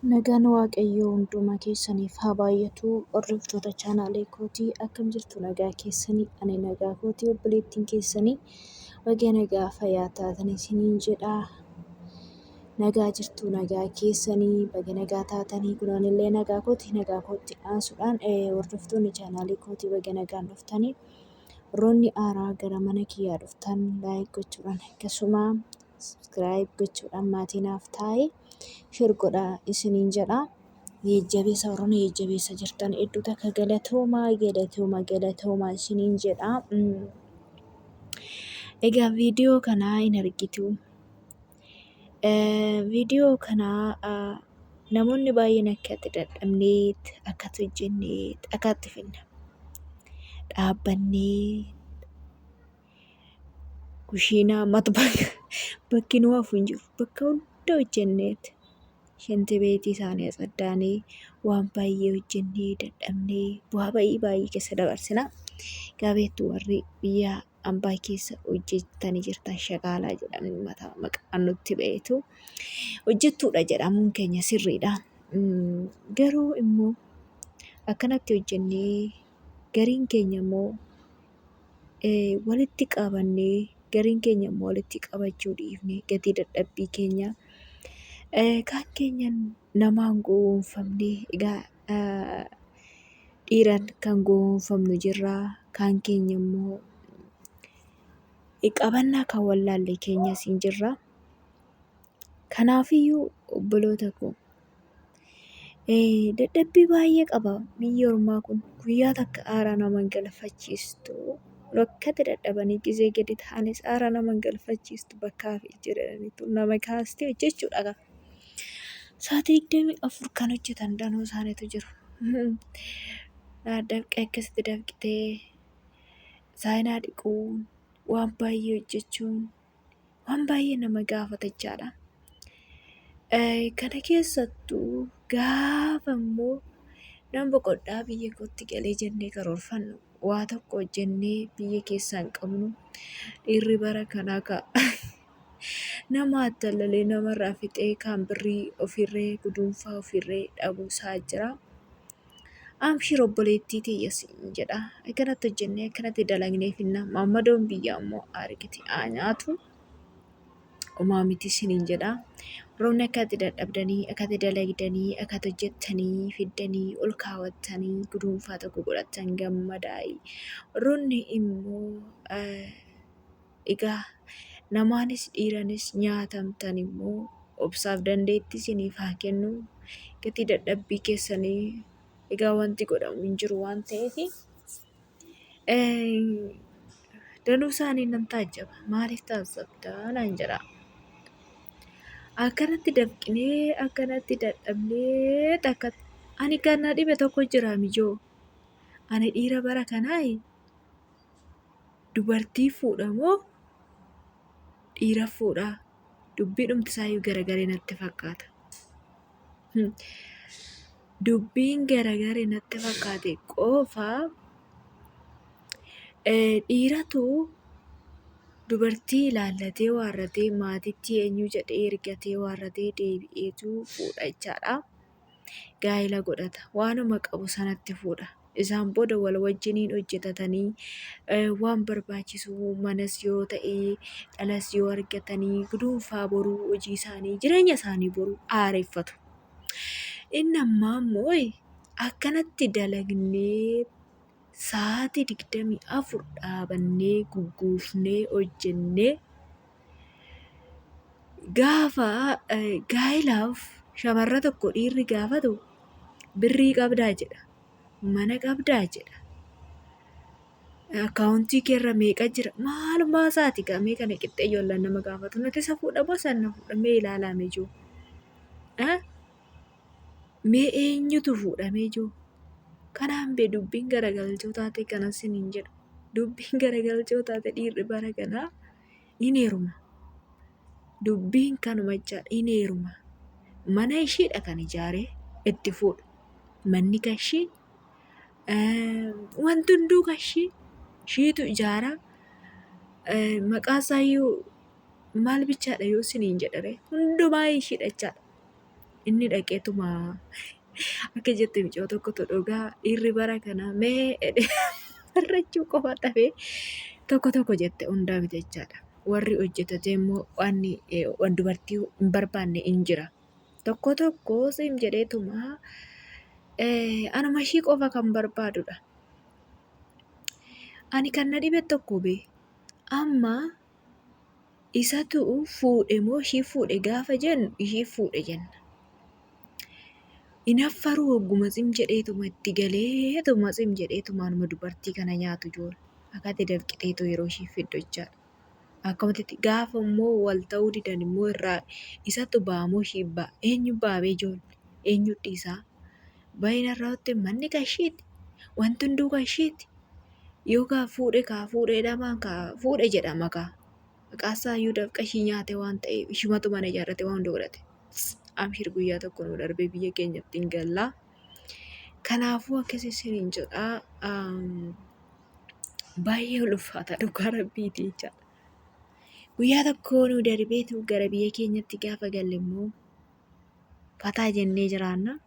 Nagaan Waaqayyoo hundumaa keessaniif haa baay'atu. Hordoftoota chaanaalee kootii akkam jirtu nagaa keessanii? Ani nagaa kootii obboleettiin keessanii baga nagaa fayyaa taatan isiniin jedha. Nagaa jirtu nagaa keessanii baga nagaa taatanii kunoonillee nagaa kooti nagaa kootti aansuudhaan hordoftoonni chaanaalee kootii baga nagaan dhuftanii warroonni haaraa gara mana kiyyaa dhuftan laayik gochuudhaan akkasuma subscribe gochuudhaan maatii naaf taa'e share godhaa isiniin jedha. Jajjabeessa warroonni jajjabeessa jirtan hedduu takka galatoomaa galatoomaa galatoomaa isiniin jedha. Egaa viidiyoo kana hin argitu. Viidiyoo kana namoonni baay'een akka itti dadhabnee akka itti hojjennee akka itti finna. Dhaabbannee kushiinaa matbaa bakki nu hafu hin jiru. Bakka hunda hojjenneet shinti beetii isaanii atsaddaanee waan baay'ee hojjennee dadhabnee bu'aa ba'ii baay'ee keessa dabarsina. Egaa beektu warri biyya ambaa keessa hojjettanii jirtan shaqaalaa jedhamni mataa maqaan nutti beektu. Hojjettuudha jedhamuun keenya sirriidha. Garuu immoo akkanatti hojjennee gariin keenya immoo walitti qabannee gariin keenya immoo walitti qabachuu dhiifnee gatii dadhabbii keenya kaan keenya namaan gowwoomfamnee egaa dhiiraan kan gowwoomfamnu jirra kaan keenya immoo qabannaa kan wallaalle keenyas hin jirra. Kanaafiyyuu obboloota koo dadhabbii baay'ee qaba biyyi ormaa kun guyyaa takka aaraa nama hin galfachiistu. Rakkate dadhabanii gizee gadi ta'anis aaraa nama hin galfachiistu bakka hafe jedhaniitu nama kaastee hojjechuudha. Sa'aatii 24 kan hojjetan danuu isaaniitu jiru. Dafqee akkasitti dafqitee saayinaa dhiquun waan baay'ee hojjechuun waan baay'ee nama gaafata jechaadha. Kana keessattuu gaafa immoo nan boqodhaa biyya kootti galee jennee karoorfannu waa tokko hojjennee biyya keessaa hin qabnu. Dhiirri bara kanaa kaa nama attallalee namarraa fixee kaan birrii ofiirree guduunfaa ofiirree dhabuusaa jira. Amshir obboleettii tiyya siin jedha. Akkanatti hojjennee akkanatti dalagnee finna. Maammadoon biyyaa immoo argite haa nyaatu. Homaa miti isiniin jedha. Roobni akka itti dadhabdanii, akka itti dalagdanii, akka itti hojjettanii, fiddanii, ol kaawwattanii, guduunfaa tokko godhattan gammadaayi. Roobni immoo egaa namaanis dhiiranis nyaatamtan immoo obsaaf dandeettii isiniif haa kennu. Gatii dadhabbii keessanii egaa wanti godhamu hin jiru waan ta'eef danuu isaanii nan taajjaba. Maaliif taajjabdaa naan jedha. Akkanatti dafqinee akkanatti dadhabnee takka ani kan na dhibe tokko jira mijoo. Ani dhiira bara kanaa dubartii fuudha moo dhiira fuudha? Dubbii dhumti isaayyuu garagaree natti fakkaata. Dubbiin garagare natti fakkaate qofa dhiiratu dubartii ilaallatee waarratee maatiitti eenyu jedhee ergatee waarratee deebi'eetu fuudha jechaadha. Gaa'ela godhata. Waanuma qabu sanatti fuudha. Isaan booda wal wajjiniin hojjetatanii waan barbaachisu manas yoo ta'e dhalas yoo argatanii guduunfaa boruu hojii isaanii jireenya isaanii boruu haareffatu. Inni ammaa immoo akkanatti dalagnee sa'aatii 24 dhaabannee gugguufnee hojjennee gaafa gaa'ilaaf shamarra tokko dhiirri gaafatu birrii qabdaa jedha. Mana qabdaa jedha. Akkaawuntii keerra meeqa jira? Maalumaa isaati gamee kana qixxee ijoolleen nama gaafatu. Nuti isa fuudha moo sana fuudha mee ilaalaa mee jiru? Mee eenyutu fuudha mee jiru? Kanaan bee dubbiin garagalchoo taate kanas isiniin jedhu. Dubbiin garagalchoo taate dhiirri bara kanaa hin heeruma. Dubbiin kanuma jechaadha hin heeruma. Mana isheedha kan ijaaree itti fuudha. Manni kan ishee wanti hunduu kan ishee isheetu ijaaraa. Maqaa isaayyuu maal bichaadha yoo isiniin jedhare hundumaa isheedha jechaadha. Inni dhaqeetuma akka jette mucoo tokkotu dhugaa dhiirri bara kanaa mee barrachuu qofa dhabee tokko tokko jette hundaa miti jechaadha. Warri hojjetate immoo waan dubartii hin barbaanne hin jira. Tokko tokko siin jedheetuma anuma ishii qofa kan barbaadudha. Ani kan na dhibe tokko bee amma isatu fuudhe moo ishii fuudhe gaafa jennu ishii fuudhe jenna. Inaffaruu hogguma tsim jedheetuma itti galeetuma tsim jedheetuma anuma dubartii kana nyaatu ijoollee. Akkatti dafqiteetu yeroo ishii fiddu jechaadha. Akkamatti gaafa immoo wal ta'uu didan immoo irraa isatu ba'a moo ishii ba'a? Eenyu ba'a bee ijoollee? Eenyu dhiisaa? Baay'ina irraa hotte manni kan ishiiti. Wanti hunduu kan ishiiti. Yoo kaa fuudhe kaa fuudhee dhamaan kaa fuudhe jedhama kaa. Maqaa iyyuu dafqa ishii nyaate waan ta'eef ishumatu mana ijaarrate waan hunda godhate. Abshir guyyaa tokko nu darbee biyya keenyatti hin gallaa. Kanaafuu akkasii isiniin jedhaa. Baay'ee ulfaata dhugaa rabbiiti jechaadha. Guyyaa tokko nu darbeetu gara biyya keenyatti gaafa galle immoo fataa jennee jiraanna.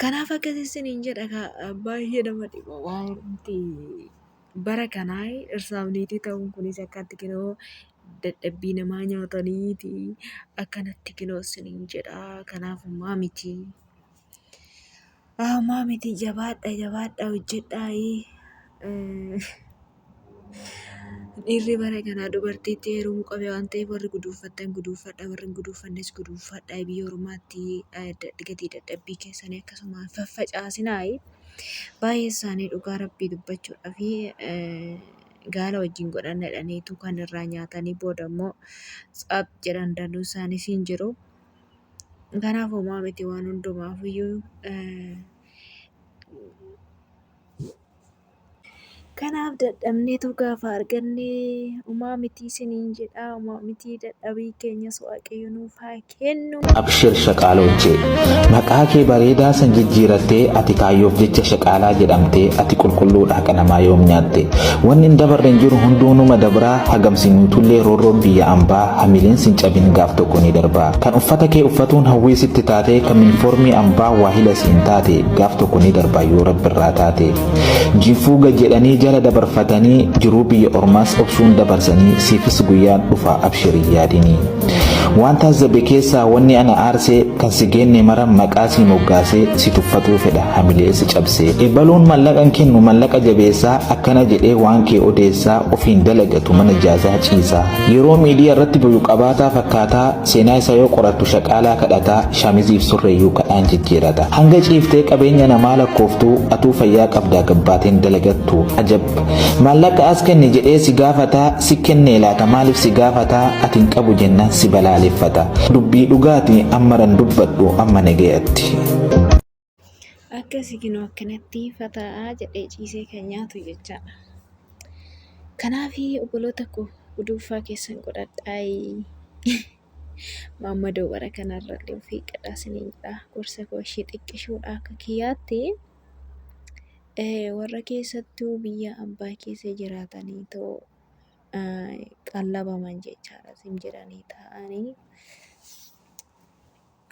Kanaaf akkasii isiniin jedha baay'ee nama dhiba waanti bara kanaa dhirsaaf niitii ta'uun kunis akkatti kinoo dadhabbii namaa nyaataniiti akkanatti kinoo isiniin jedha. Kanaaf homaa miti. Homaa miti jabaadha jabaadha hojjedhaa. Dhiirri bara kanaa dubartiitti heerumuu qabe waan ta'eef warri guduunfattan guduunfadha warri hin guduunfannes guduunfadha biyya ormaatti gatii dadhabbii keessanii akkasuma faffacaasinaa. Baay'ee isaanii dhugaa rabbii dubbachuudhaa fi gaala wajjin godhanna jedhaniitu kan irraa nyaatanii booda immoo tsap jedhan danuu isaaniis hin jiru. Kanaaf homaa miti waan hundumaafiyyuu. Kanaaf dadhabneetu gaafa arganne homaa miti isiniin jedha. Homaa miti dadhabii keenyas waaqayyo nuuf haa kennu. Abshir shaqaaloochee. Maqaa kee bareedaa san jijjiirattee ati kaayyoof jecha shaqaalaa jedhamtee ati qulqulluudha haqa namaa yoom nyaatte. Wanni hin dabarre hin jiru hunduu numa dabraa hagam si miitullee roorroon biyya ambaa hamileen sin cabin gaaf tokko ni darbaa. Kan uffata kee uffatuun hawwii sitti taate kan minfoormii ambaa waahila siin taate gaaf tokko ni darbaa yoo rabbirraa taate. Jinfuu gad jedhanii jala dabarfatanii jiruu biyya ormaas obsuun dabarsanii siifis guyyaan dhufa abshir hin yaadinii. Waan taazzabe keessaa wanni ana aarsee kan si geenne mara maqaa sii moggaasee si tuffatuu fedha hamilee si cabsee. Ebaluun mallaqa hin kennu mallaqa jabeessaa akkana jedhee waan kee odeessaa ofiin dalagatu mana jaazaa ciisaa. Yeroo miidiyaa irratti bayu qabaataa fakkaataa seenaa isaa yoo qorattu shaqaalaa kadhataa shamiziif surreeyyuu kadhaan jijjiirata. Hanga ciiftee qabeenya namaa lakkooftuu atuu fayyaa qabdaa gabbaateen dalagattu. Ajab! Maallaqa as kenni jedhee si gaafataa si kennee laata maaliif si gaafataa ati hin qabu jennaan si balaaleffata. Dubbii dhugaati ammaran dubbadhu amma nagayatti. Akkasi kinoo akkanatti fataa jedhee ciisee kan nyaatu jechaadha. Kanaaf obboloota koo guduunfaa keessan godhadhaayi. Maammadoo bara kanarrallee of eeggadhaa isiniin jedha. Gorsa koo ishee xiqqishuudha akka kiyyaatti. Warra keessattuu biyya abbaa keessa jiraatanii too qallabaman jechaadha. Isin jedhanii taa'anii.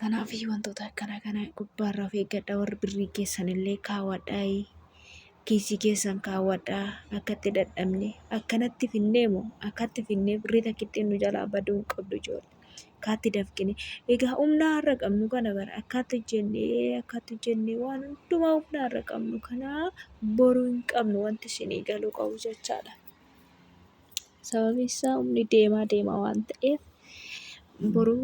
Kanaaf wantoota akkana kana gubbaarraa of eeggadhaa. Warri birrii keessan illee kaawwadhaa. Kiisii keessan kaawwadhaa. Akka itti dadhabne akkanatti finnee moo akkatti finnee birrii takkittiin nu jalaa baduu hin qabdu ijoollee. Akkaatti dafqine. Egaa humna har'a qabnu kana bara akkaatti hojjennee akkaatti hojjennee waan hundumaa humna har'a qabnu kana boru hin qabnu wanti isinii galuu qabu jechaadha. Sababiin isaa humni deemaa deema waan ta'eef boru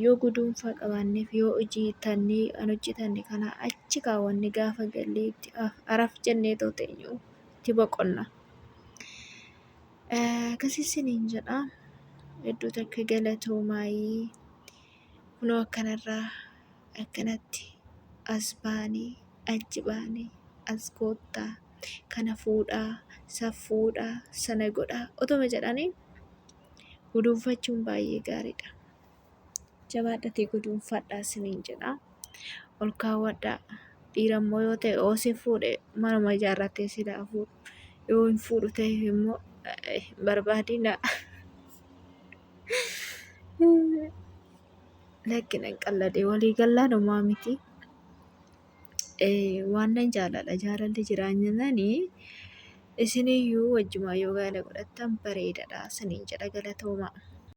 yoo guduunfaa qabaanneef yoo hojii tannee kan hojjetanne kana achi kaawwanne gaafa gallee itti araf jennee too teenyu itti boqonna. Akkasii isiniin jedha. Hedduu takka galatoomaayii. Kunoo akkanarraa akkanatti as baanii achi baanii as koottaa kana fuudhaa san fuudhaa sana godhaa otuma jedhanii guduunfachuun baay'ee gaariidha. Jabaadhatii guduunfadhaa isiniin jedha. Ol kaawwadhaa. Dhiira immoo yoo ta'e oo si fuudhe manuma ijaarratee silaa fuudhu. Yoo hin fuudhu ta'e immoo hin barbaadinaa. Lakki nan qallade walii gallaan homaa miti. Waan nan jaaladha jaalalli jiraannani isiniyyuu wajjumaa yoo gaa'ela godhattan bareedadha isiniin jedha galatoomaa.